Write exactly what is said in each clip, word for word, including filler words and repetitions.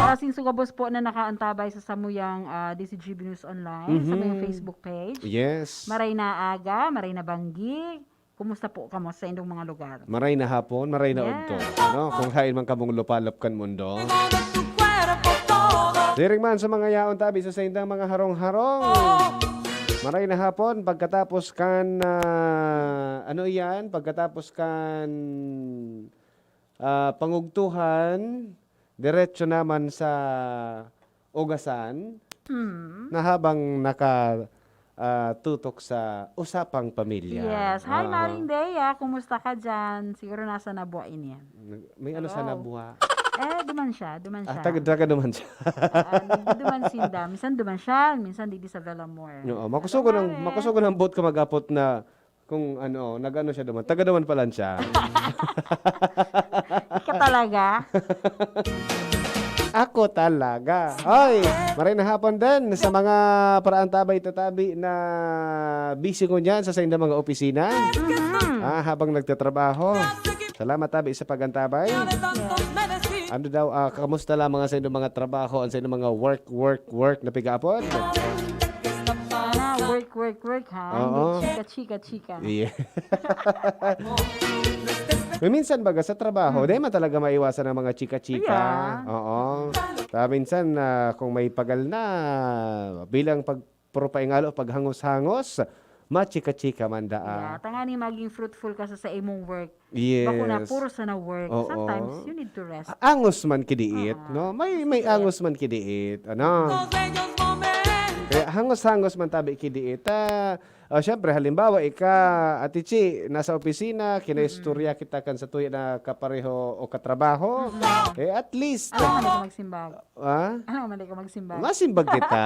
Kasing sugabos po na nakaantabay sa samuyang, ah, D Z G B News Online, sa samuyang Mhm. Facebook page. Yes. Maray na aga, maray na banggi. Kumusta po kamo sa indong mga lugar? Maray na hapon, maray na Yes. udto. No? Kung hain man kamong lupalop kan mundo. Siring man sa mga yaon tabi sa saindang mga harong-harong. Maray na hapon, pagkatapos kan, ah, ano iyan? Pagkatapos kan, ah, pangugtuhan, diretso naman sa ugasan Mm. na habang naka, ah, tutok sa usapang pamilya. Yes. Hi, Oo. Maring Dea. Kumusta ka dyan? Siguro nasa Nabua ini yan. Nag-, may ano sa Hello. Nabua? Eh, duman siya. Duman Ah, siya. taga, taga duman siya. Ah, nagduduman sinda. Minsan duman siya, minsan digdi sa Villamor. Oo, makusugon ang, Nangyari. makusugon ang boat ka mag-apot na kung ano, nag-ano siya duman. Taga duman pala siya. Ika talaga? Ako talaga. Hoy, maray na hapon din sa mga paraantabay-tatabi na busy ngunyan sa saindang mga opisina. Mhm. Ah, habang nagtatrabaho. Salamat tabi sa pag-antabay. Yes. Ano daw, ah, kamusta lamang ang saindong mga trabaho, ang saindong mga work, work, work na pigaapod? Sana work, work, work, ha? Oo. Hindi chika, chika, chika. Yeah. May minsan baga sa trabaho, Hmm. di man talaga maiwasan ang mga chika-chika. Yeah. Oo. Ta minsan, ah, kung may pagal na, bilang pag-, puro paingalo, paghangos-hangos, machika-chika man daa. Yeah, tanganing maging fruitful ka sa, sa imong work. Yes. Bako na puro sana work. Oo. Sometimes, you need to rest. A-, angos man kidiit, Oo. no? May, may Kidiit. angos man kidiit, ano? Kaya hangos-hangos man tabi kidiit. Ah, ah, syempre, halimbawa, ika, Ate Chi, nasa opisina, kinaistorya Mm. kita kan satuya na kapareho o katrabaho. Mm. Eh, at least, Ano man ka magsimbag? Ah? Ano man ka magsimbag? Masimbag kita,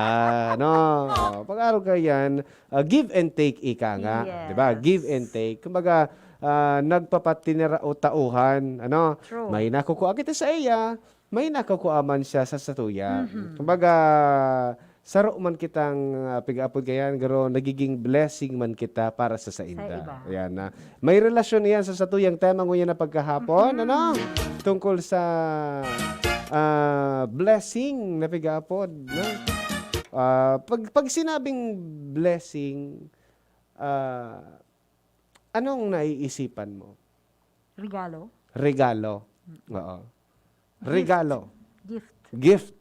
no? Oh, pag-araw ka yan, ah, give and take, ika nga, Yes. di ba? Give and take. Kumbaga, ah, nagpapatinira o tauhan, ano? True. May nakukua kita sa iya, may nakukua man siya sa satuya. Mhm. Kumbaga, saro man kitang, ah, pig-apod kayan, garo nagiging blessing man kita para sa sainda. Sa iba. Ayan na. May relasyon iyan sa satuyang tema ngunyan na pagkahapon, Mhm. ano? Tungkol sa, ah, blessing na pig-aapod, no? Ah, pag, pag sinabing blessing, ah, anong naiisipan mo? Regalo. Regalo. Mm. Oo. Gift. Regalo. Gift. Gift.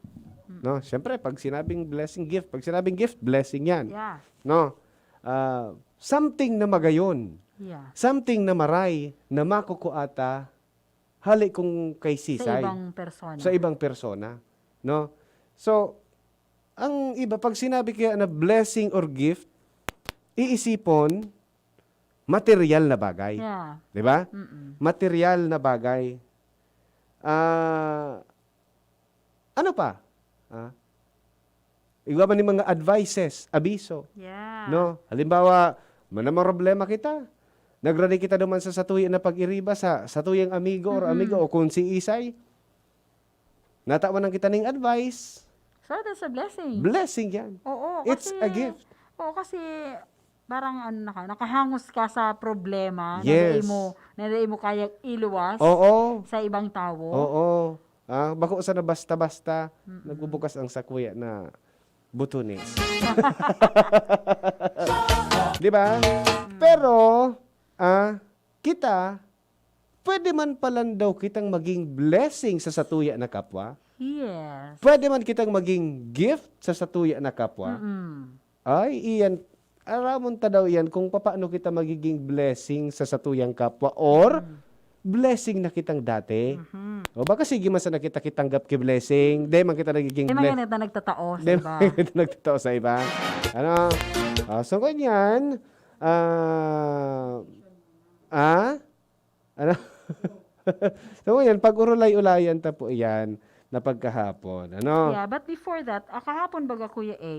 Mm. No? Siyempre, pag sinabing blessing, gift. Pag sinabing gift, blessing yan. Yeah. No? Ah, something na magayon. Yeah. Something na maray na makukua ta hali kung kay Sa sisay. ibang persona. Sa ibang persona, no? So, ang iba, pag sinabi kaya na blessing or gift, iisipon, material na bagay. Yeah. Di ba? Mm-mm. Material na bagay. Ah, ano pa? Ah, igwa man ni mga advices, abiso. Yeah. No? Halimbawa, manamoroblema kita. Nagrani kita duman sa satuya na pag-iriba sa satuyang amigo or Mm-mm. amigo o kung si isay. Natawan kita ning advice. So, that's a blessing. Blessing yan. Oo, It's kasi a gift. Oo, kasi parang ano na ka, nakahangos ka sa problema na Yes. dai mo, na dai mo kayang iluwas Oo. sa ibang tawo. Oo. Ah, bako sana basta-basta Mm-mm. nagbubukas ang sakuya na butunes. Di ba? Mm. Pero, ah, kita, pwede man palan daw kitang maging blessing sa satuya na kapwa. Yes. Pwede man kitang maging gift sa satuya na kapwa. Mm-mm. Ay, iyan, aramon ta daw iyan kung papaano kita magiging blessing sa satuyang kapwa or Mm. blessing na kitang dati. Mhm. O baka sige man sana kita kitanggap ki blessing, di man kita nagiging Di man ble-, ganito nagtatao sa di iba. man kita nagtatao sa iba. Ano? Ah, so, ganyan. Ah, ah? Ano? So, yan, pag-urulay-ulayan ta po yan na pagkahapon. Ano? Yeah, but before that, ah, kahapon baga, Kuya A,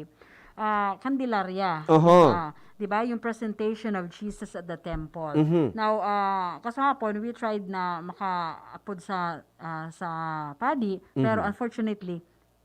ah, Candelaria. Oho. Ah, di ba? Yung presentation of Jesus at the temple. Mhm. Now, ah, kasahapon, we tried na makaapod sa, ah, sa padi, pero Mhm. unfortunately,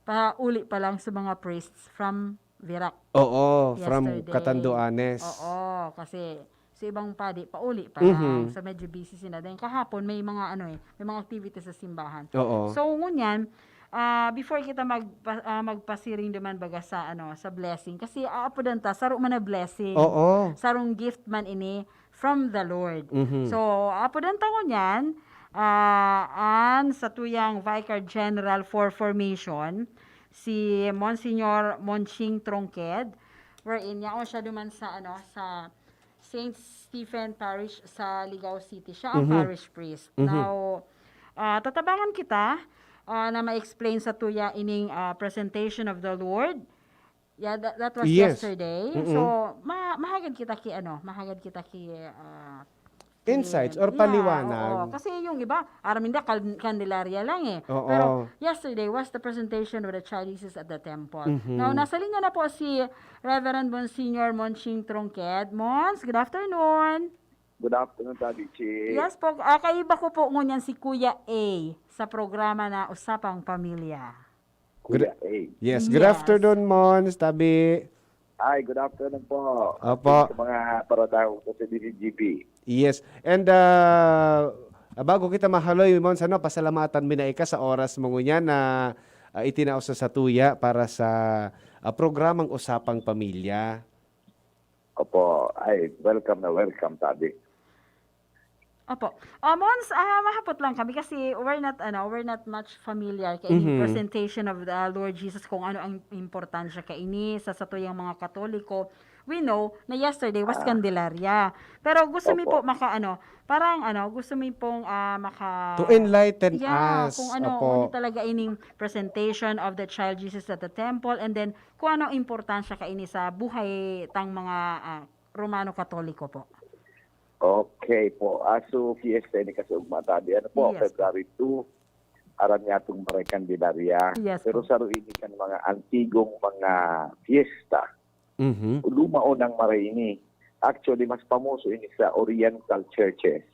pauli pa lang sa mga priests from Virac Oo, from yesterday. Catanduanes. Oo, kasi sa ibang padi, pauli pa Mhm. lang. So, medyo busy sila. Then, kahapon, may mga, ano eh, may mga activities sa simbahan. Oo. So, ngunyan, Ah, before kita magpa-, ah, magpasiring duman baga sa, ano, sa blessing. Kasi aapodan ta, saro man na blessing. Oo. Sarong gift man ini from the Lord. Mhm. So, aapodan ta ngunyan, ah, an satuyang Vicar General for Formation, si Monsignor Monching Tronqued, wherein yaon siya duman sa, ano, sa Saint Stephen Parish sa Ligao City. Siya ang Mhm. parish priest. Mhm. Now, ah, tatabangan kita, ah, na ma-explain sa tuya ining, ah, presentation of the Lord. Yeah, that, that was Yes. yesterday. Mm-mm. So, ma mahagad kita ki ano, mahagad kita ki, ah, ki Insights or yeah, paliwanag. Oo. Kasi yung iba, aram ninda kal- Candelaria lang eh. Oo. Pero yesterday was the presentation of the Child Jesus at the temple. Mhm. Now, nasa linya na po si Reverend Monsignor Monching Tronqued. Mons, good afternoon. Good afternoon, Daddy Chi. Yes po, ah, kaiba ko po ngunyan si Kuya A sa programa na Usapang Pamilya. Kuya A. Yes, good Yes. afternoon, Mons, tabi. Ay, good afternoon po. Opo. Sa mga paratao ko sa D C G B. Yes. And ah, bago kita mahaloy, Mons, ano, pasalamatan mi na ika sa oras mo ngunyan na ah, itinao sa satuya para sa ah, programang Usapang Pamilya. Opo. Ay, welcome na welcome, Daddy. Opo. Ah, Mons, ah, mahapot lang kami kasi we're not, ano, we're not much familiar kay ining Mhm. presentation of the Lord Jesus, kung ano ang importansya kaini sa satuyang mga Katoliko. We know na yesterday was Ah. Candelaria. Pero gusto mi po Opo. maka, ano, parang, ano, gusto mi pong, ah, maka- To enlighten Yeah, us. kung ano, Opo. kung ano talaga ining presentation of the child Jesus at the temple, and then kung ano ang importansya kaini sa buhay tang mga, ah, Romano Katoliko po. Okay po. Aso fiesta ni Kasuugma, Daddy. Ano po, Yes. February two, aram niya itong Maray Candelaria. Yes Pero po. Saro ini kan mga antigong mga fiesta. Mhm. Lumaon ang Maray ini. Actually, mas pamoso ini sa Oriental churches.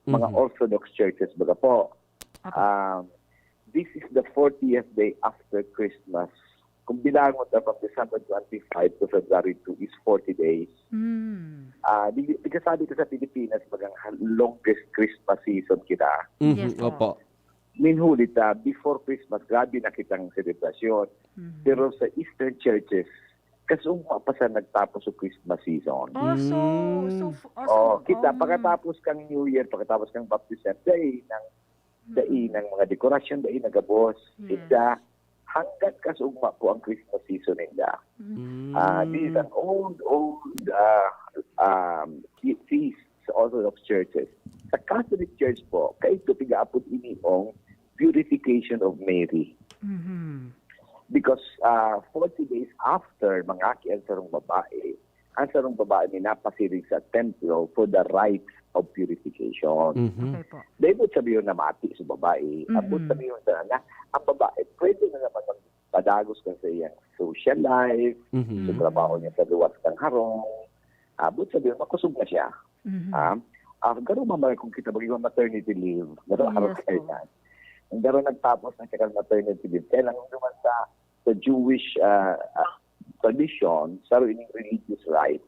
Mga Mhm. Orthodox churches, baga po. Apo. Um, this is the fortieth day after Christmas. Kung bilangon ta from December twenty-five to February two is forty days. Mm. Ah, di, di kasabi ko sa Pilipinas, bagang longest Christmas season kita. Mhm. Yes po. Opo. Minhuli ta, before Christmas, grabe na kitang selebrasyon. Mhm. Pero sa Eastern churches, Kasuugma pa sa nagtapos ang Christmas season. Oh, so, Mm. so, f- oh, Oh, so, kita, um, pagkatapos kang New Year, pagkatapos kang baptism, dai nang, dai Mm. nang mga dekorasyon, dai nagabos. Yes. Kita, hanggang kasuugma po ang Christmas season ninda. Mm. Ah, Mm. these are old, old uh, um, fe- feasts sa Orthodox churches. Sa Catholic Church po, kaito pigaapod ini ong purification of Mary. Mhm. Because uh, forty days after mangaki ang sarong babae, ang sarong babae minapasiring sa templo for the rites of purification. Mhm. Okay po. Dahil mo sabihin na mati sa babae, Mhm. abot sabihin sa na, ang babae pwede na naman magpadagos kan sa iyang social life, Mhm. sa trabaho niya sa luwas ng harong. Abot sabihin, makusog na siya. Mhm. Ah, ah, garo mamay kung kita mag maternity leave, garo Yes araw kayo po. yan. Ang garo nagtapos na siya kan maternity leave, kaya lang naman sa, sa Jewish ah, ah, tradition, sa ining religious rite.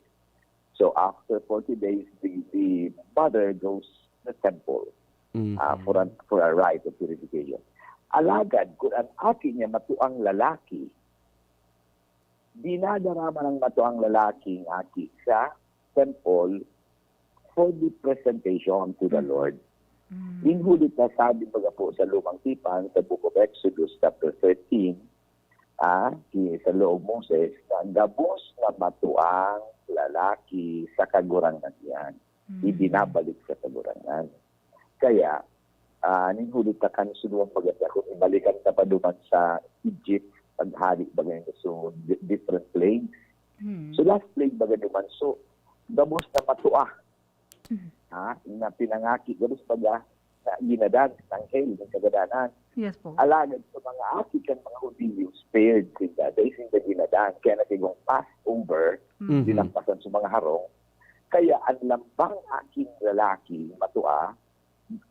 So after forty days, the, the mother goes to the temple Mhm. ah, for, an, for a rite of purification. Alagad, kung ang aki niya matuang lalaki, dinadara man ang matuang lalaki ng aki sa temple for the presentation to the Mm. Lord. Mm. Minhulit na sabi baga po sa Lumang Tipan, sa Book of Exodus chapter thirteen, ah, ki, sa Law of Moses, na gabos na matuang lalaki sa kagurangnan niyan, Mm. ibinabalik sa kagurangnan. Kaya, ah, ning huli ta kan suluwang baga sa kung ibalikan ta pa duman sa Egypt, paghali baga nito, so di- different plagues. Mm. So last plague baga duman, so gabos na matua. Mm. Ha? Na pinangaki, gabos baga na ginadan ng hell, ng kagadanan. Yes po. Alagad sa mga aki kan mga Hudiyo, spared sinda, dahil sinda ginadan. Kaya natigong Passover, Mm. Mhm. dinampasan sa mga harong. Kaya ang lambang aking lalaki, matua,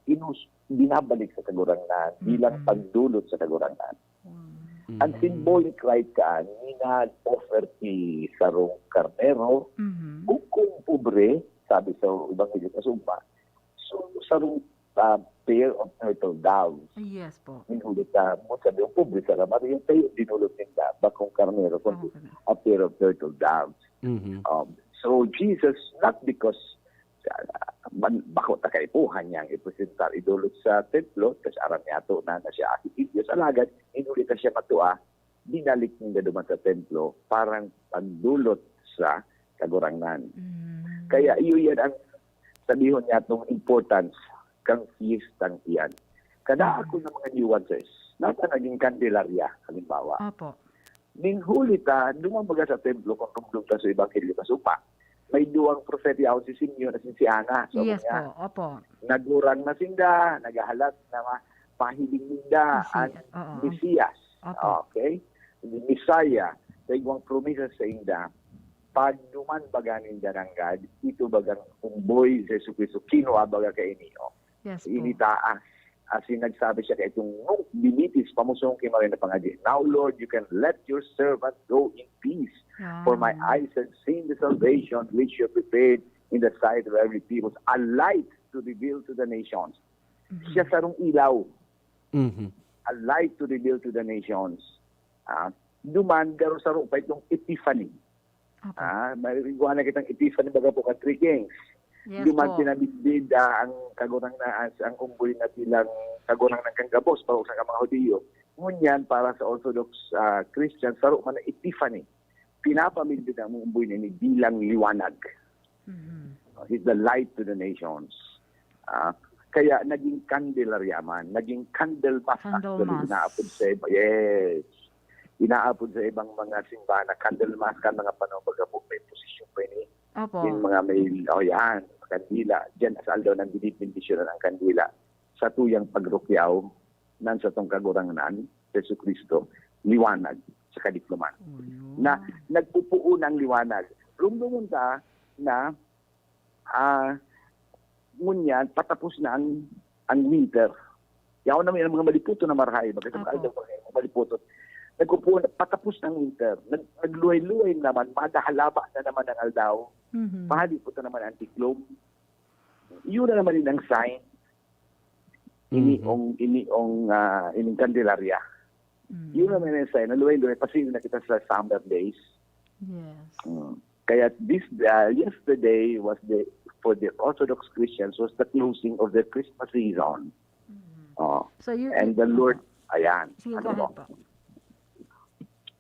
inus, binabalik sa Kagurangnan Mm-mm. bilang pagdulot sa Kagurangnan. Wow. Mhm. Ang symbolic rite kaan, ni nag-offer ti sarong karnero, Mhm. o kung pobre, sabi sa Ebanghelyo sa Sugma, so sarong a pair of turtle doves. Yes po. Minhulit na mo sabi, "Ang pobre sa Maria, tayo dinulot ninda, bakong karnero, kundi a pair of turtle doves." Mhm. Um, so, Jesus, not because, ah, man, bako ta kaipuhan niyang ipresentar, idulot sa templo, tas aram niya to na, na siya aki ki Dios, alagad, minhulit na siya matua, binalik ninda duman sa templo, parang pagdulot sa Kagurangnan. Mm. Kaya iyo yan ang sabihon niya itong importance kang fiestang iyan. Kada Mm. ako ng mga nuances, nasa naging Candelaria, halimbawa. Opo. Ning huli ta, duman baga sa templo kung rumdom ta sa Ebanghelyo kasuma. May duwang propeta yaon si Simeon at si Ana. So, Yes niya, po, opo. Nagurang na sinda, naghahalat na ma-, pahiling ninda Mesias, ang oo, ang Mesias. Opo. Okay? The Messiah, sa igwang promesa sa inda, pag duman baga ninda nanggad, ito bagang umboy si Jesu Cristo, kinua baga kaini, oh. Yes po. Initaas. Asin nagsabi siya kaitong nunc dimittis, pamusong ki Maria na pangadyi, "Now, Lord, you can let your servant go in peace. For my Wow. eyes have seen the salvation which you have prepared in the sight of every peoples, a light to reveal to the nations." Mhm. Siya sarong ilaw. Mhm. A light to reveal to the nations. Ah, duman, garo saro pa itong epiphany. Opo. Ah, may igwa na kitang epiphany, baga po, kan Three Kings. Yes Duman po. Pinamidbid, ah, ang Kagurangnan, ang umboy na bilang Kagurangnan kan gabos, para sa mga Hudiyo. Ngunyan, para sa Orthodox, ah, Christian, saro man na epiphany. Pinapamidbid ang umboy na ini bilang liwanag. Mhm. He's the light to the nations. Ah, kaya naging Candelaria man, naging Candlemas Candlemas. actually, inaapod sa iba. Yes. Inaapod sa ibang mga simbahan na Candlemas kan mga panahon baga po may posisyon pa ini. Opo. Yung mga may, oh, yan, kandila. Diyan sa aldaw ng binibendisyonan ang kandila. Sa tuyang pagrukyaw, nan sa tong Kagurangnan, Jesu Cristo, liwanag sa kadikloman. Oh, yun. Na nagpupuon ang liwanag. Rumdumon ta na, ah, ngunyan, patapos na ang, ang winter. Yaon naman ang mga maliputon na marahay, baga sa Apo. Aldaw, mga maliputon. Nagpupuon, patapos na ang winter. Nag-, nagluhay-luhay naman, madahalaba na naman ang aldaw. Mhm. Pahali po ito naman ang tiklom. Yun na naman yun ang sign. Ini Mhm. ong, ini ong, ah, ining Candelaria. Mm. Yun ang may mensahe, na luway-luway, pasili na kita sa summer days. Yes. Mm. Kaya this, ah, yesterday was the, for the Orthodox Christians, was the closing of the Christmas season. Mm. Oh. So you, And you, the Lord, opo. ayan. Sige, Ano go ahead po? po.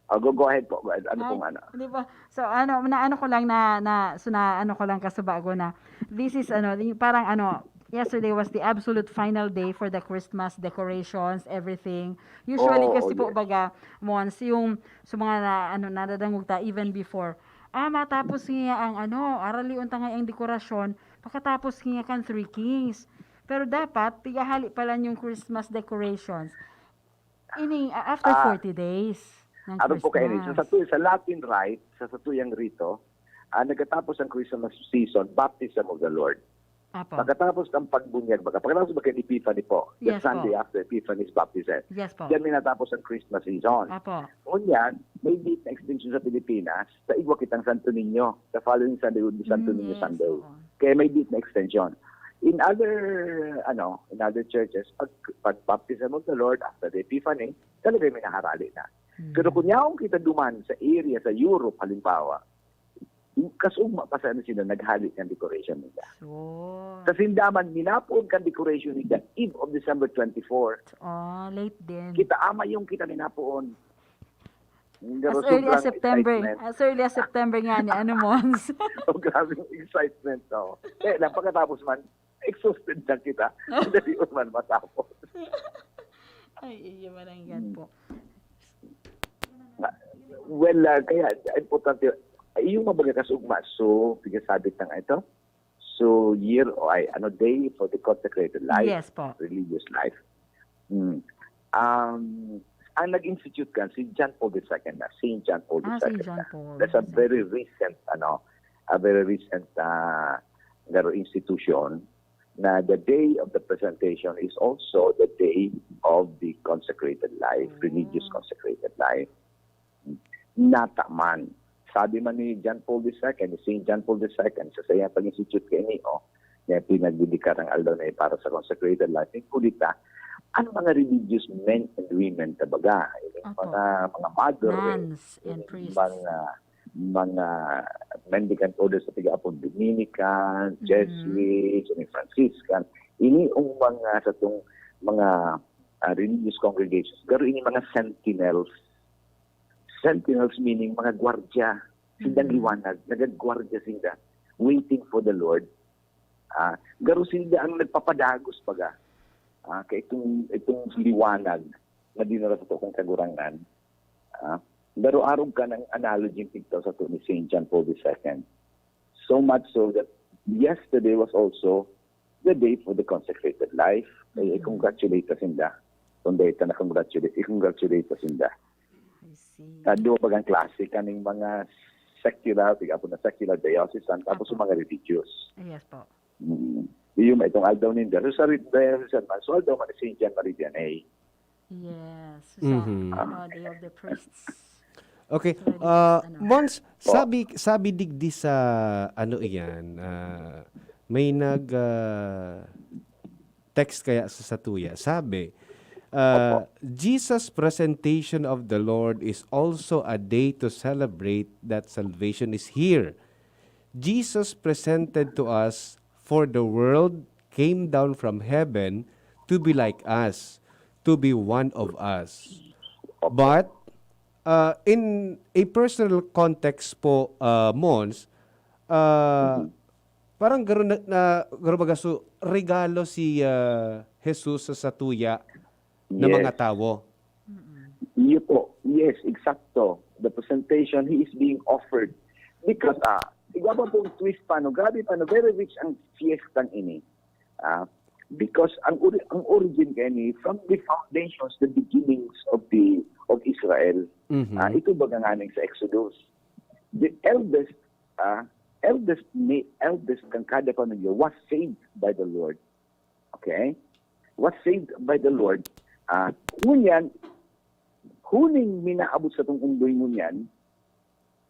Oh, go, go ahead po. Go ahead. Ano Ay, pong ano? hindi po. So, ano, na ano ko lang na, na, so na ano ko lang kasubago na, this is ano, yung parang ano, yesterday was the absolute final day for the Christmas decorations, everything. Usually Oo, kasi po, yes. baga, Mons, yung sa mga na, ano, nadadangog ta, even before, ah, matapos niya ang ano, aralion ta nga ang dekorasyon, pagkatapos niya kan Three Kings. Pero dapat, tigahali pala yung Christmas decorations. Ini, ah, after Ah, forty days ng ano po kayo ni? So, sa Christmas. tu-, sa Latin rite, sa, sa tuyang rito, ah, nagkatapos ang Christmas season, baptism of the Lord. Apo. Pagkatapos ng pagbunyag, baga, pagkatapos baga Epiphany po, the Yes Sunday po. after Epiphany is baptism. Yes po. Diyan may natapos ang Christmas season. Apo. Ngunyan, may date na extension sa Pilipinas, sa igwa kitang Santo Niño, the following Sunday would be Santo Mm, Niño yes, Sunday. oo. Kaya may date na extension. In other, ano, in other churches, pag, pag baptism of the Lord after the Epiphany, talaga may naharali na. Mm. Pero kung yaon kita duman sa area sa Europe, halimbawa, kasugma pa sana sila naghali ng decoration nila. So, Sa sinda man, minapoon kan decoration nila eve of December twenty-four. oh, late din. Kita ama yung kita minapoon. Ang As garo early as sobrang September. excitement. As early as September nga ni ano, Mons. Oh, grabe yung excitement, oh. Eh, lang pagkatapos man, exhausted na kita. Dali man matapos. Ay, iyo man ang yan Hmm. po. Na, well, ah, kaya importante, yung mga kasugma, so, pinagsabit na nga ito. So, year, o ay, ano, day for the consecrated life, Yes po. religious life. Hmm. Um, ang nag-institute kan si John Paul the Second na, Saint John Paul Ah, the Saint Second John na. Paul That's a the very Second. recent, ano, a very recent, ah, garo institution na the day of the presentation is also the day of the consecrated life, religious Oh. consecrated life. Nata man. Sabi man ni John Paul the Second, ni Saint John Paul the Second, sa saiyang pag-institute kaini, oh, Kaya pinagdedikar ang aldaw na para sa consecrated life. Huli ta, ang mga religious men and women, tabaga, yung Opo. mga, mga mother, Nuns and yung priests. mga, mga mendicant orders sa tiga-apon, Dominican, Mhm. Jesuits, yung Franciscan. Ini yung mga sa itong mga ah, religious congregations, garo ini mga sentinels. Sentinels meaning mga gwardya. Sindang Mhm. liwanag, nagagwardya sinda, waiting for the Lord. Ah, garo sinda ang nagpapadagos paga. Ah, kay itong, itong liwanag na dinara sa tukang kagurangnan. Ah, garo arog ka ng analogy ng pigtaw sa ni Saint John Paul the Second. So much so that yesterday was also the day for the consecrated life. Kaya Mhm. i-congratulate ta sinda. Kung dahil ta na-congratulate, i-congratulate ta sinda. I see. Sa duwa bagang klase, kaning mga secular, tiga po na secular diocesan, tapos Apo. yung mga religious. Yes po. Mm. Yung itong aldaw ninda. So, sa ri- diocesan man, so aldaw man ni Saint John Marie Vianney. Yes. So, Mhm. ano, Day of the Priests. Okay. So, ah ano? Mons, sabi, sabi digdi sa ano iyan, ah, may nag ah, text kaya sa satuya. Sabi, ah, Jesus' presentation of the Lord is also a day to celebrate that salvation is here. Jesus presented to us for the world came down from heaven to be like us, to be one of us. But uh, in a personal context po, uh, Mons, uh, parang garo na, na garo baga so, regalo si uh, Jesus sa satuya ng Yes. mga tawo. Iyo po. Yes, eksakto. The presentation, he is being offered. Because, ah, igwa pa pong twist pa, no? Grabe pa, no? Very rich ang fiestang ini. Ah, because ang ori- ang origin kaya ni from the foundations, the beginnings of the of Israel. Mhm. Ah, ito baga nganing sa Exodus. The eldest, ah, eldest may eldest kan kada pamilya was saved by the Lord. Okay? Was saved by the Lord. Ah, ngunyan, huning minaabot sa tong undoy ngunyan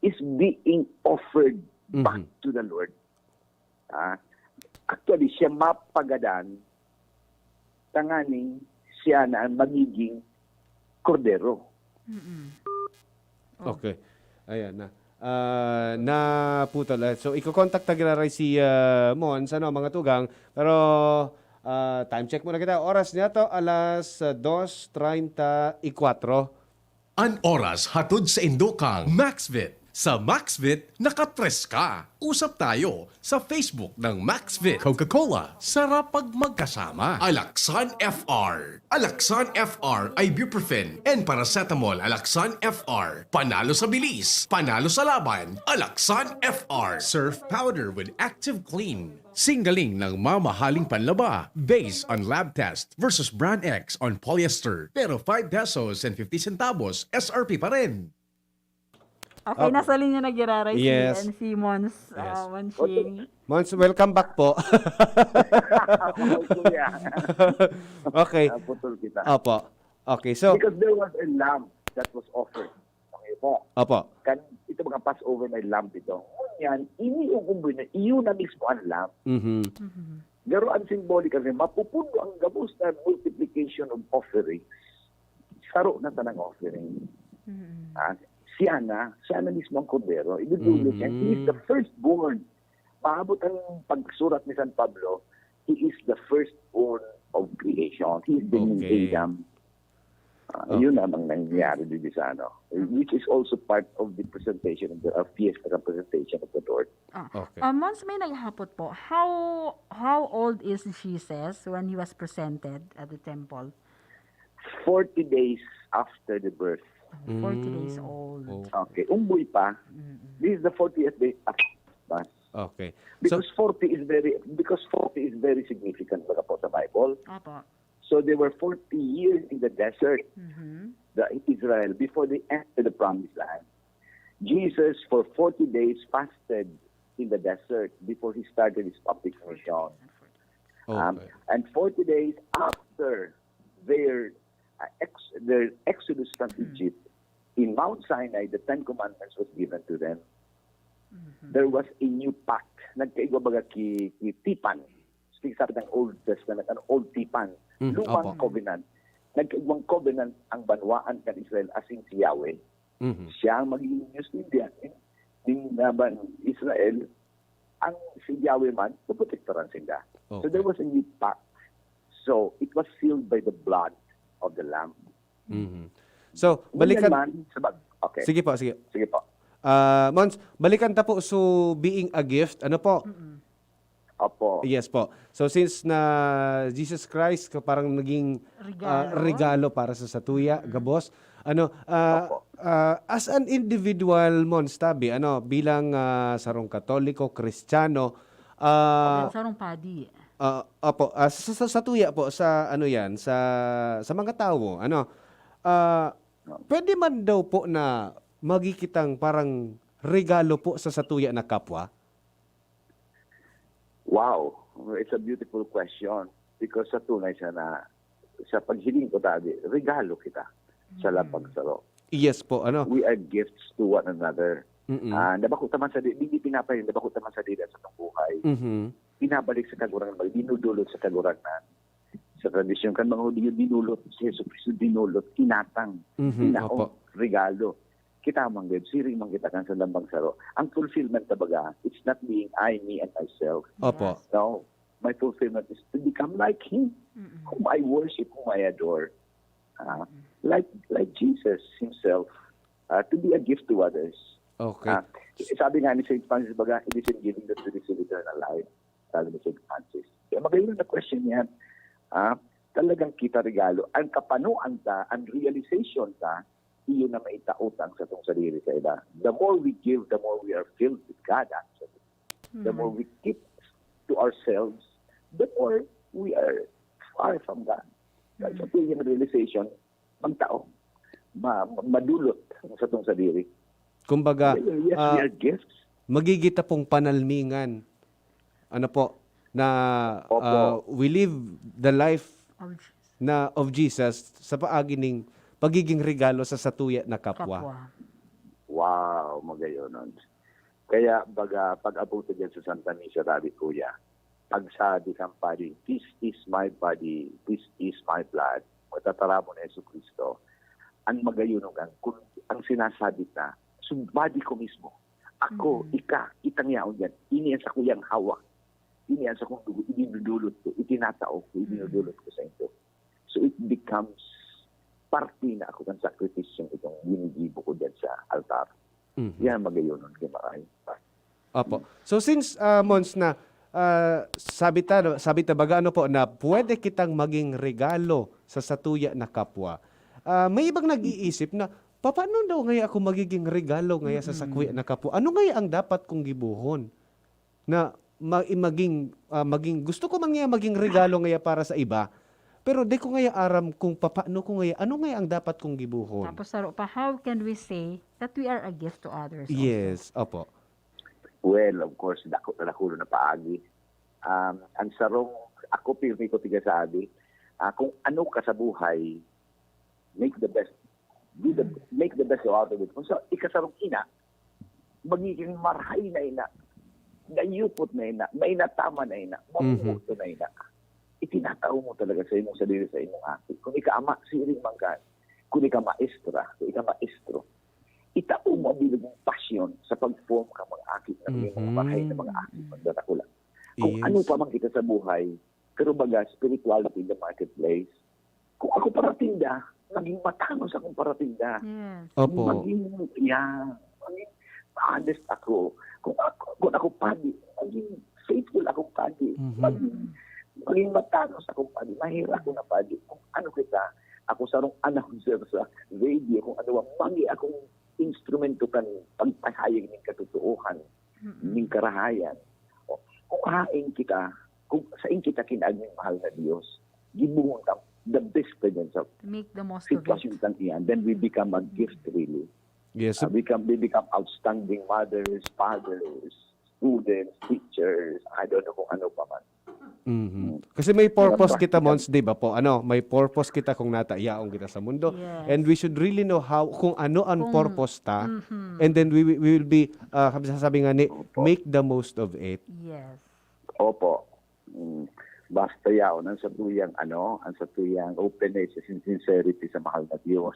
is being offered back Mhm. to the Lord. Ah, actually, siya mapagadan tanganing siya na ang magiging kordero. Mm-mm. Oh. Okay. Ayan na. Ah, naputol. Ah, so, iko-contact ta giraray si ah, Mons, ano, mga tugang. Pero, ah, time check muna kita. Oras niya to, alas ah, dos treinta y cuatro. An oras hatod sa indokang Maxvit. Sa Maxvit, nakatres ka. Usap tayo sa Facebook ng Maxvit. Coca-Cola, sarap pag magkasama. Alaxan F R. Alaxan F R, ibuprofen, and paracetamol. Alaxan F R. Panalo sa bilis, panalo sa laban. Alaxan F R. Surf powder with active clean. Singgaling ng mamahaling panlaba based on lab test versus brand X on polyester. Pero five pesos and fifty centavos S R P pa rin. Okay, Opo. Nasa linya na giraray Yes. si N C Mons, Yes. uh, Monching. Mons, welcome back po. Ako, kuya. Okay. Naputol kita. Opo. Okay, so, Because there was a lamb that was offered. Okay po. opo. Kan, ito mga Passover may lamb ito. Ngunyan, ini yung umboy na, iyon na mismo ang lamb. Mhm. Mhm. Pero ang symbolic kasi, mapupuno ang gabos na multiplication of offerings. Saro na tanang offering. Mhm. Ah, siya na, siya na mismo ang kordero. Idudulot niya. He is the Mhm. firstborn. Maabot ang pagsurat ni San Pablo, he is the firstborn of creation. He is the new Okay. Adam. Ah, Okay. Yun ang nangyayari dito sa ano. Which is also part of the presentation of the uh, fiesta representation of the Lord. Ah. Okay. Uh, Mons, may naghapot po. How how old is Jesus when he was presented at the temple? Forty days after the birth. Forty days Mm. old. Oh. Okay, umboy pa. Mm-mm. This is the fortieth day after the birth. Okay. So, Because forty is very because forty is very significant, baga po, sa Bible. Opo. So they were forty years in the desert, Mhm. the Israel, before they entered the promised land. Jesus for forty days fasted in the desert before he started his public mission. Um, okay. And forty days after their uh, ex- their exodus from Mhm. Egypt, in Mount Sinai, the Ten Commandments was given to them. Mhm. There was a new pact. Nagkaigwa baga ki, ki tipan. Sige, sabi ng Old Testament, ano, Old Tipan, Mm, Lumang opo. Covenant. Nagkaigwang covenant ang banwaan kan Israel, asin si Yahweh. Mhm. Siya ang magiging Diyos ninda, eh, ning, ah, ban-, Israel. Ang si Yahweh man, poprotektaran sinda. So, Okay. there was a new pact. So, it was sealed by the blood of the Lamb. Mhm. So, Ngunyan balikan man, sa bag-, okay. Sige po, sige. Sige po. Ah, Mons, balikan ta po, so, being a gift, ano po? Mm-mm. Opo. Yes po. So, since na Jesus Christ ka parang naging, ah, Regalo. regalo para sa satuya, Mm. gabos, ano, ah, Opo. ah, as an individual, Mons, tabi, ano, bilang, ah, sarong Katoliko, Kristiyano, ah, Bilang sarong padi. ah, opo, ah, sa, sa, satuya po, sa ano yan, sa, sa mga tawo, ano, ah, Opo. pwede man daw po na magi kitang parang regalo po sa satuya na kapwa? Wow, it's a beautiful question. Because sa tunay siya na, sa paghiling ko tabi, regalo kita sa Mm. labang saro. Yes po, ano? We are gifts to one another. Mm-mm. Ah, nabako ta man sa di-, di pinapahin, nabako ta man sa dila sa atong buhay. Mhm. Pinabalik sa Kagurangnan, dinudulot sa Kagurangnan. Sa tradisyon kan mga Hudiyo, dinulot si Jesu Cristo, dinulot, kinatang, Mhm, tinaong, opo. regalo. Kita man gud, siring man kita kan sa lambang saro. Ang fulfillment, kumbaga, it's not being I, me, and myself. Opo. Yes. No, my fulfillment is to become like Him, Mm-mm. whom I worship, whom I adore. Ah, Mm-mm. like, like Jesus Himself, ah, to be a gift to others. Okay. Ah, sabi nga ni Saint Francis, baga, "It is in giving that we receive eternal life." Sabi ni Saint Francis. Kaya magayon na question yan. Ah, talagang kita regalo. Ang kapanoan ta, ang realization ta, iyo na maitao ta ang satong sadiri sa iba. The more we give, the more we are filled with God, actually. The more Mhm. we keep to ourselves, the more we are far from God. Sa Mm. tuwing realization, magtao, ma-, ma-, madulot ang satong sadiri. Kumbaga, Yes, we ah, are gifts. magigita pong panalmingan. Ano po, na, Opo. ah, we live the life Of Jesus. na of Jesus sa paagi ning pagiging regalo sa satuya na kapwa. Kapwa. Wow, magayon nun. Kaya baga, pag-abot ta dyan sa Santa Misa, sabi, Kuya, pagsabi kan padi, "This is my body, this is my blood," matataramon ni Jesu Cristo, ang magayon nun, kung ang sinasabi ta, so body ko mismo, ako, Mm. ika, kitang yaon dyan, ini ang sakuyang hawak, ini ang sakong dugo, idinudulot ko, itinatao ko, Mm. idinudulot ko sa inyo. So it becomes parte na ako kan sakripisyong itong ginigibo ko dyan sa altar. Mhm. Yan, magayon nun kay maray. Opo. So, since, ah, Mons, na, ah, sabi ta, sabi ta baga, ano po, na pwede kitang maging regalo sa satuya na kapwa. Ah, may ibang nag-iisip na, "Papaano daw ngaya ako magiging regalo ngaya sa Mm. sakuya na kapwa? Ano ngaya ang dapat kong gibohon na ma-, maging, ah, maging, gusto ko man ngaya maging regalo ngaya para sa iba, pero di ko ngaya aram kung papaano ko ngaya, ano ngaya ang dapat kong gibohon?" Tapos saro pa, how can we say that we are a gift to others also? Yes, opo. Well, of course, dako na, dakulo na paagi. Um, ang sarong, ako pirmi ko tigasabi, ah, kung ano ka sa buhay, make the best. Do the, Mm. make the best out of it. Kung sa ikasarong ina, magiging marahay na ina, dayupot na ina, mainataman na ina, Mhm. mabubuto na ina. Itinatao mo talaga sa imong sadiri, sa imong aki. Kung ika ama, siring man ka. Kung ika maestra, kung ika maestro, itao mo ang bilog mong pasyon sa pag-form ka mga aki, na maging mga Mhm. marahay na mga aki, Mm. pagdadakula. Kung Yes. ano pa man kita sa buhay, pero baga, spirituality in the marketplace. Kung ako paratinda, maging matanos akong paratinda. Yes. Opo. Maging, yeah, maging honest ako. Kung ako, kung ako padi, maging faithful akong padi. Mhm. Maging, maging matanos akong padi. Mahira ako na padi. Kung ano kita, ako sarong announcer sa radio, kung ano ang magi akong instrumento kan pagpahayag ning katotoohan, Mm-mm. ning karahayan. O, kung hain kita, kung sain kita kinaagning mahal na Dios, gibohon ta the best pa dyan sa Make the most of it. sitwasyon tang iyan, then we become a gift, Mm. really. Yes. Uh, we can, we become outstanding mothers, fathers, students, teachers, I don't know kung ano pa man. Mhm. Mm. Kasi may purpose Yan ba? kita, Mons, di ba po? Ano, may purpose kita kung nata, yaon kita sa mundo. Yes. And we should really know how, kung ano ang Kung purpose ta. Mhm. And then we, we will be, ah, sabi, sasabi nga ni, Opo. make the most of it. Yes. Opo. Mm. Basta yaon ang satuyang ano, ang satuyang openness and sincerity sa mahal na Dios.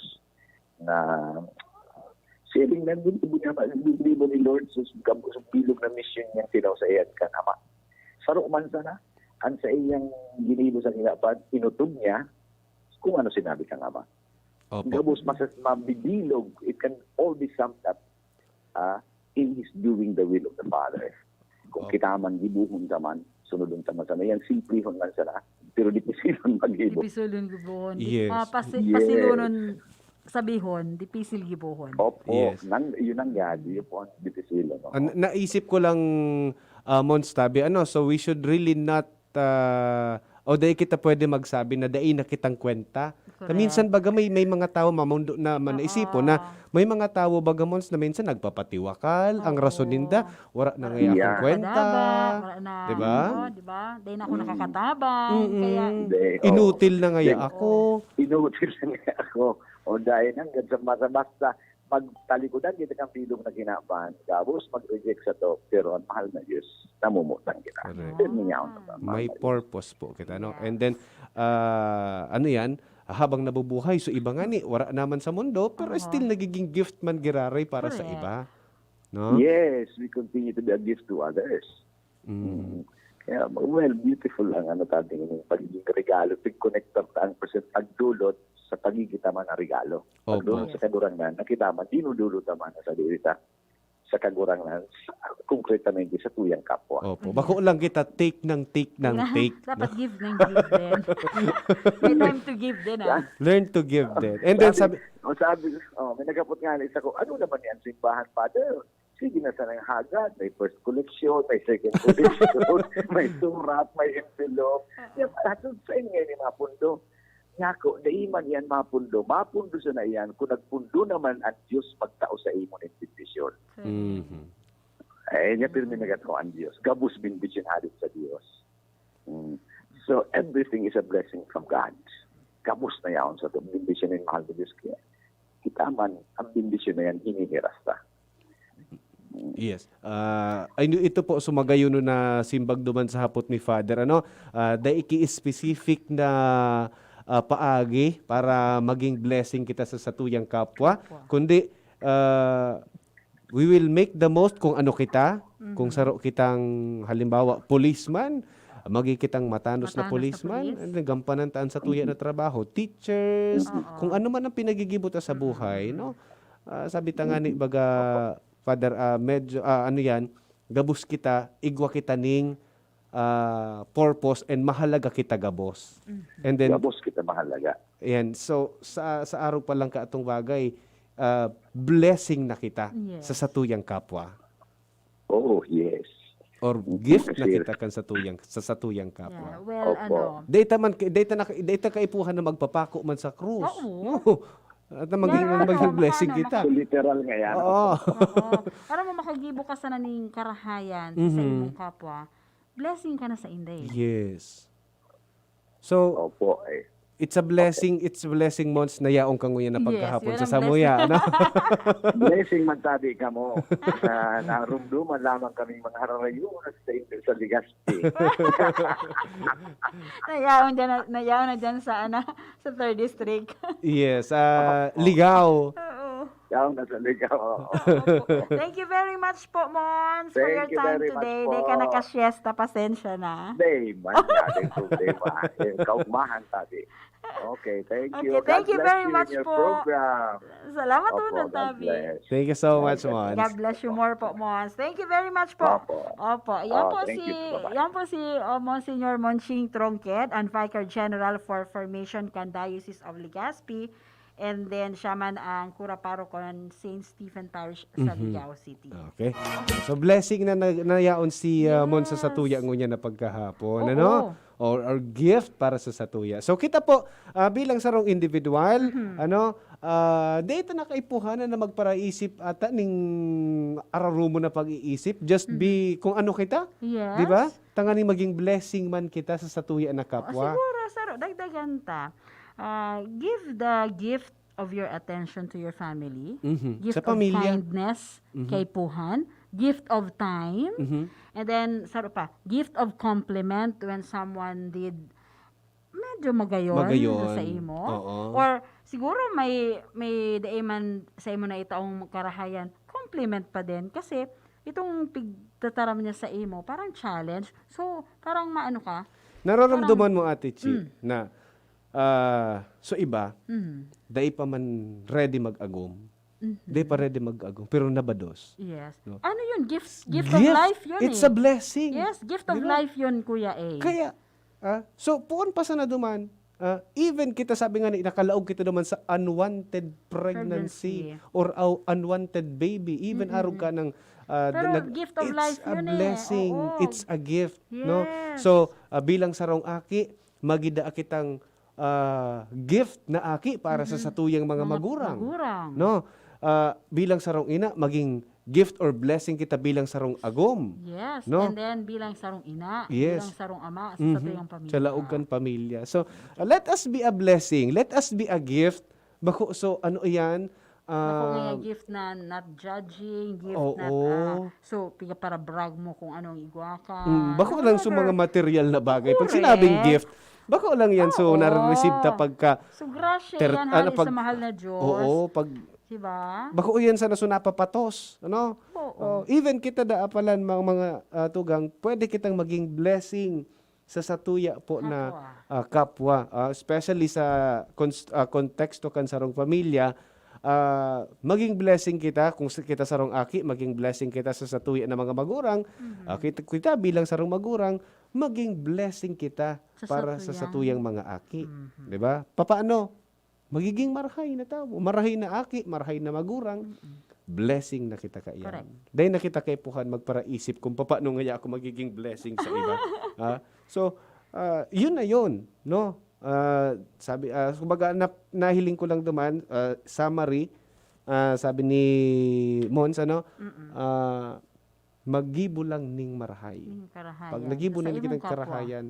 Na siring na gibo niya, gibo ni Lord sa gabos bilog na misyon niyang tinao sa iyang kan Ama. Saro man sana, ang sa iyang ginibo sa kinaban, inutob niya kung ano sinabi kan Ama. Opo. Gabos masas-, mabibilog, it can all be summed up, ah, in his doing the will of the Father. Kung Opo. kita man, gibohon ta man, sunodon ta man sana. Yan, simplihon man sana, pero dipisilon maggibo. Dipisilon gibohon. Di, Yes. ah, pasi-, Yes. pasilonon sabihon, dipisil gibohon. Opo, Yes. nang, yun ang yadi, yun po ang dipisilon, no? Ah, na-, naisip ko lang, ah, Mons, tabi, ano, so we should really not, ah, o dai kita pwede magsabi na dai na kitang kwenta. Correct. Minsan baga may, may mga tawo mamundo na man Oo. isipon na may mga tawo baga, Mons, na minsan nagpapatiwakal, ang Oo. rason ninda, wara na Wala ngaya na akong Yeah. kwenta. nakakataba, wala na, Di ba? ano, di ba? Dahil na ako Mm. nakakatabang, Mm-mm. kaya Hindi, oo. Inutil na ngaya Hindi. ako. Inutil na ngaya ako. O dahil hanggang sa basta-basta, magtalikodan kita kan bilog na kinaban. Gabos, mag-reject sa to, pero ang mahal na Diyos, namumutan kita. Correct. Yun yung yaon sa May purpose po kita, no? Yes. And then, ah, ano yan? Habang nabubuhay, so iba nga ni, wara naman sa mundo, pero Aha. still nagiging gift man giraray para sa Correct. iba. No? Yes, we continue to be a gift to others. Mm. Mm. Kaya, well, beautiful ang ano, tabi ng pagiging regalo. Pag-connector ta ang present, pagdulot sa pagiging tama na regalo. Opo. Pagdulot sa Yes. Kagurangnan, nakita man, dinudulot naman na sa diri ta sa Kagurangnan, sa, konkretamente sa tuyang kapwa. Opo. Ayan. Bako lang kita, take ng take ng Ayan. take, Dapat no? give ng give din. May time to give din, ah. Learn to give din. And then Sabi, sabi, oh, sabi, oh, may nagapot nga na isa ko, "Ano naman yan, simbahan, Father? Sige na sanang hagad, may first collection, may second collection, may surat, may envelope." Oo. Yan, hatod sa inyo ni mapundo. Nako, dai man yan mapundo. Mapundo sana yan kung nagpundo naman ang Diyos pagtao sa imo ng bendisyon. Correct. Mhm. Eh, niya pirmi nagatao ang Diyos. Gabos bendisyon halin sa Diyos. Mm. So, everything is a blessing from God. Gabos na yaon sa itong bendisyon ng mahal na Diyos. Kaya kita man, ang bendisyon na yan, hinihiras ta. Mm. Yes. Ah, ay, ito po, sumagayon na simbag duman sa hapot ni Father, ano? Ah, dai ki specific na, ah, paagi para maging blessing kita sa satuyang kapwa, Kapwa. kundi, ah, we will make the most kung ano kita, kung Mhm. saro kitang, halimbawa, policeman, magi kitang matanos na Matanos na policeman, police. and then gampanan ta an satuya na trabaho, teachers, Oo. kung ano man ang pinagigibo ta sa buhay, Mm. no? Ah, sabi ta nga ni, baga, Father, ah, medyo, ah, ano yan, gabos kita, igwa kita ning, ah, purpose and mahalaga kita gabos. Mhm. And then, Gabos kita mahalaga. Ayan. So, sa, sa araw pa lang ka atong bagay, ah, blessing na kita Yes. sa satuyang kapwa. Oh, yes. Or Mm, gift na kasi kita kan satuyang, sa satuyang kapwa. Yeah, well, Opo. ano. Data man, data na, data kaipuhan na magpapako man sa krus. Oo. No? At na maging, Yeah, maging ano, blessing makana, kita. maka- So, literal nga yan. Oo. Oo. Para mo makagibo ka sana ning karahayan sa Mhm. imong kapwa, blessing ka na sa inday. Yes. So, Opo, eh. it's a blessing, it's a blessing, Mons, na yaon ka nguyan na Yes, pagkahapon yun sa ang samuya, blessing. ano? Blessing magtabi ka mo na narumduman lamang kaming mga hararayunas sa inyo sa Legazpi. Nayaon dyan na, nayaon na dyan sa, ano, sa third district. Yes, ah, Opo. Ligao. Oo. Yaon na sa Ligao, oo. Opo. Thank you very much po, Mons, for Thank your you time very much today. Di ka po. nakasiesta, pasensya na. Di man, nating problema. Eh, kaugmahan, tabi. Okay, thank you. Okay, thank God you bless very you in much your po. program. Salamat Opo, po, God Tabi. bless. Thank you so much, Mons. God bless you more po, Mons. Thank you very much po. Opo. Opo, yan Oh, po thank si, you. Bye-bye. yan po si, oh, Monsignor Monching Tronquet, ang Vicar General for Formation kan Diocese of Legazpi. And then, siya man ang Kura Paroko ng Saint Stephen Parish sa Mhm. Ligao City. Okay. So, blessing na, na, na yaon si, ah, Mons sa Yes. satuya ngunyan na pagkahapon, Oo. ano? Or, or gift para sa satuya. So, kita po, ah, bilang sarong individual, Mhm. ano, ah, dito na kaipuhanan na magparaisip ata ning ararumo na pag-iisip. Just be Mhm. kung ano kita. Yes. Di ba? Tanganing maging blessing man kita sa satuya na O, kapwa. siguro, saro, dagdagan ta. Ah, give the gift of your attention to your family. Mhm. Gift Sa of pamilya. kindness Mhm. kaipuhan. Gift of time. Mhm. And then, saro pa, gift of compliment when someone did medyo magayon, Magayon. sa imo. Oo. Or siguro may may dai man sa imo na itaong karahayan, compliment pa din kasi itong pigtataram niya sa imo, parang challenge. So, parang maano ka? Nararamdaman mo, Ate Chi, Mm. na ah, so iba, Mhm. dai pa man ready mag-agom. Mhm. Dai pa ready mag-agom, pero nabados. Yes. No? Ano yun? Gift, gift, of life yun It's eh. a blessing. Yes, gift of Di ba? Life yun, Kuya A. Kaya, ah, so poon pa sana duman, ah, even kita sabi nga ni, nakalaog kita duman sa unwanted pregnancy, Pregnancy. or aw- unwanted baby, even Mm-mm. arog ka ng, ah, Pero nag- gift of it's life a yun eh. blessing. Oo. It's a gift, no? Yes. So, ah, bilang sarong aki, magida kitang ah, gift na aki para sa Mhm. satuyang mga Mga magurang. magurang. No? Ah, bilang sarong ina, maging gift or blessing kita bilang sarong agom. Yes. No? And then bilang sarong ina, Yes. bilang sarong ama sa Mhm. satuyang pamilya. Sa laog kan pamilya. So, ah, let us be a blessing. Let us be a gift. Bako, so, ano iyan? Ako nga Ah, gift na not judging, gift Oo. na, ah, so, piga para brag mo kung anong igwa ka. Mm, bako lang sa mga material na bagay. Pag Correct. Sinabing gift, bako lang yan. So, Oo. nare-receive ta pagka So, grasya ter- yan, ano, hali pag- sa mahal na Diyos. Oo, pag Diba? bako yan sa nasunapapatos, ano? Oo. Oh, even kita da apalan, mga, mga ah, tugang, pwede kitang maging blessing sa satuya po na Kapwa. ah, kapwa, ah, especially sa cons- ah, konteksto kan sarong pamilya. Ah, maging blessing kita kung sa- kita sarong aki, maging blessing kita sa satuya na mga magurang. Mhm. Ah, kita, kita bilang sarong magurang, maging blessing kita Sa para sa satuyang satuyang mga aki. Mhm. 'Di ba? Papaano? Magiging marahay na tawo, marahay na aki, marahay na magurang. Mm-mm. Blessing na kita kaiyan. Correct. Dahil na kita kaipuhan magparaisip kung paano ngaya ako magiging blessing sa iba. Ah, so, ah, yun na yun, no? Ah, sabi, ah, kumbaga, na, nahiling ko lang duman, ah, summary, ah, sabi ni Mons, ano? Mm-mm. Ah, maggibo lang ning marahay. Ning karahayan. Pag nagibo Sa na imong kitang kapwa. Karahayan,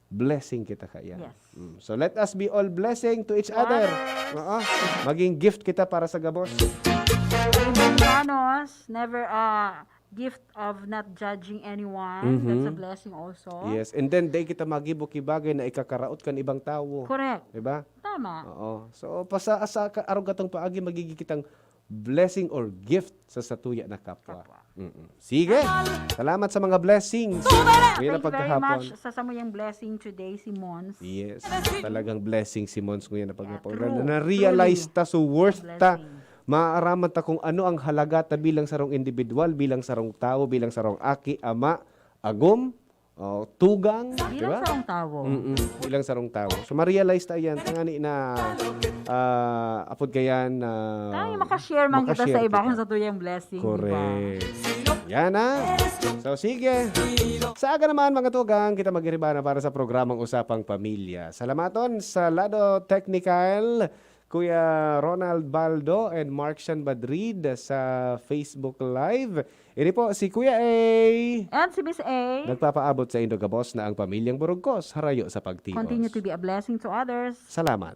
blessing kita kaiyan. Yes. Mm. So let us be all blessing to each To other. others. Oo. Maging gift kita para sa gabos. Sa imong panos, never a gift of not judging anyone. Mhm. That's a blessing also. Yes. And then, dai kita magibo ki bagay na ikakaraot kan ibang tawo. Correct. Diba? Tama. Oo. So, pasa, sa ka- arog katong paagi, magiging kitang blessing or gift sa satuya na kapwa. Kapwa. Mm-mm. Sige. Salamat sa mga blessings. Ngayon na Thank you very pagkahapon. Much sa samuyang blessing today, si Mons. Yes. Talagang blessing si Mons ngayon na pagkahapon. Yeah, true. Na, na-realize Truly. Ta, so worth ta. Blessing. Maaraman ta kung ano ang halaga ta bilang sarong individual, bilang sarong tawo, bilang sarong aki, ama, agom, o, tugang, di Bilang ba? Sarong tawo. Mm-mm, bilang sarong tawo. So, ma-realize ta yan. Tangani na, ah, apod kayan na Tayo makashare man kita sa makashare iba kita. Kung satuyang blessing, di ba? Correct. Yan na. So, sige. Sa aga naman, mga tugang, kita magiriba na para sa programang Usapang Pamilya. Salamaton sa lado technical, Kuya Ronald Baldo and Mark Sian Madrid sa Facebook Live. Ini po si Kuya A. And si Miss A. Nagpapaabot sa indo gabos na ang pamilyang Burugkos harayo sa pagtios. Continue to be a blessing to others. Salamat.